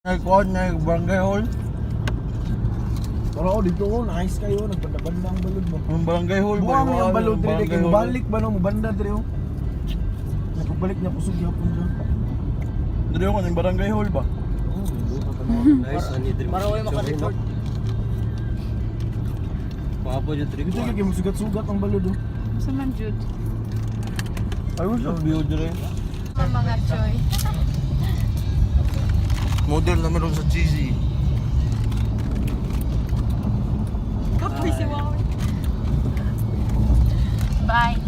Nagkuhan na yung barangay hall. Pero oh, dito oh, nice kayo, nagbanda-banda ang balod mo. Ang barangay hall ba? Buwang Yung ang balod diri barangay kay hall. balik ba no, mubanda diri oh. Napagbalik niya kusog gyapon dyan. Diri ako ng barangay hall ba? Oh, Nice, ani dream. Para way maka-record. Papo yung trip. Dito lagi magsugat-sugat ang balod oh. Sa man jud. Ay, what's up view diri? Mga choy. Model na meron sa cheesy. Kapoy si Wawi. Bye.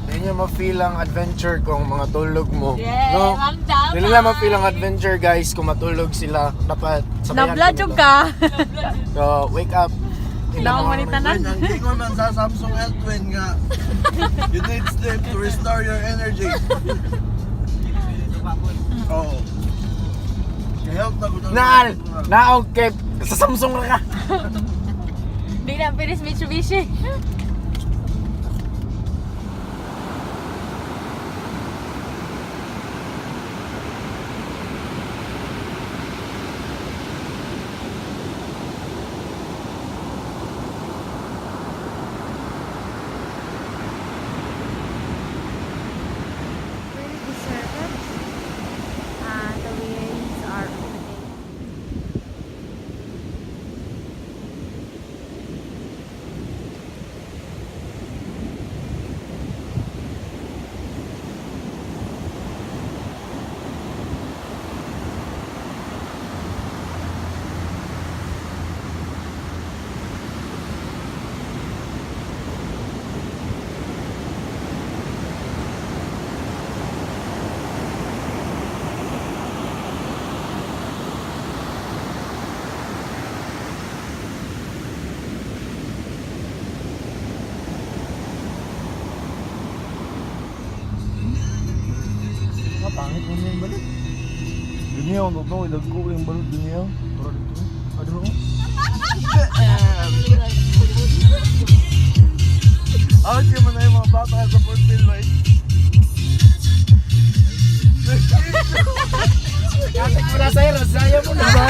Hindi niya ma-feel ang adventure kung mga tulog mo. Yeah, No? ang dami. Hindi nila ma-feel ang adventure, guys, kung matulog sila. Dapat sabayan Nabla ko jud nila. ka. So, wake up. Kailangan mo ni tanan. Ang gingon man sa Samsung L20 nga. You need sleep to restore your energy. Oo. Help na gud. Naal! Naog kay sa Samsung ra ka. Di na finish Mitsubishi. Really deserve it. The waves are opening. Ah, pangit mo yung balod. Dunya no to, dagko yung balod dunya. Tara dito. Ah, dito oh. Ah, di man na yung mga bata sa Port Bill, right? Katik mo na sa'yo, Rosaya mo na ba?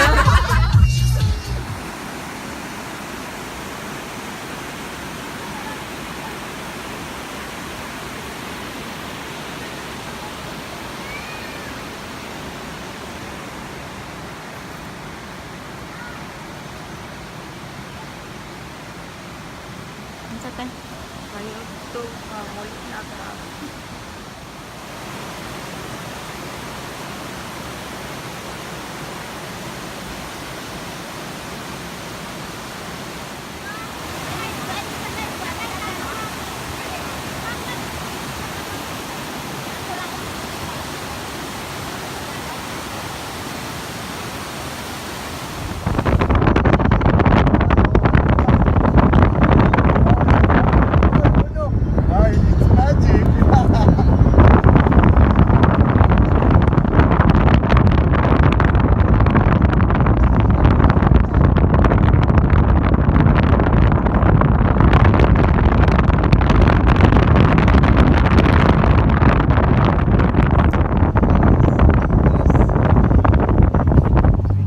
Unsa tay? Mayo to mulit na ako. Ay, it's magic.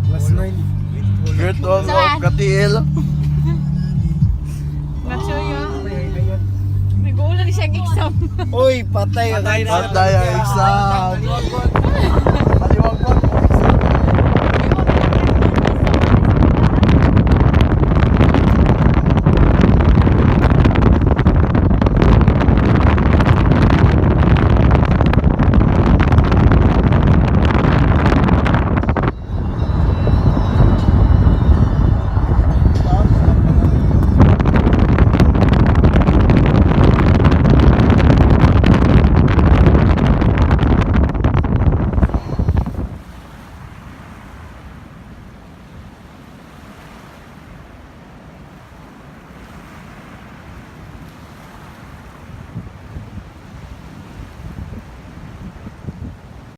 Plus 9. Great Wall of Katiil. Nachoy ah. Nag-uula ni siya exam. Uy, patay. Patay ang exam.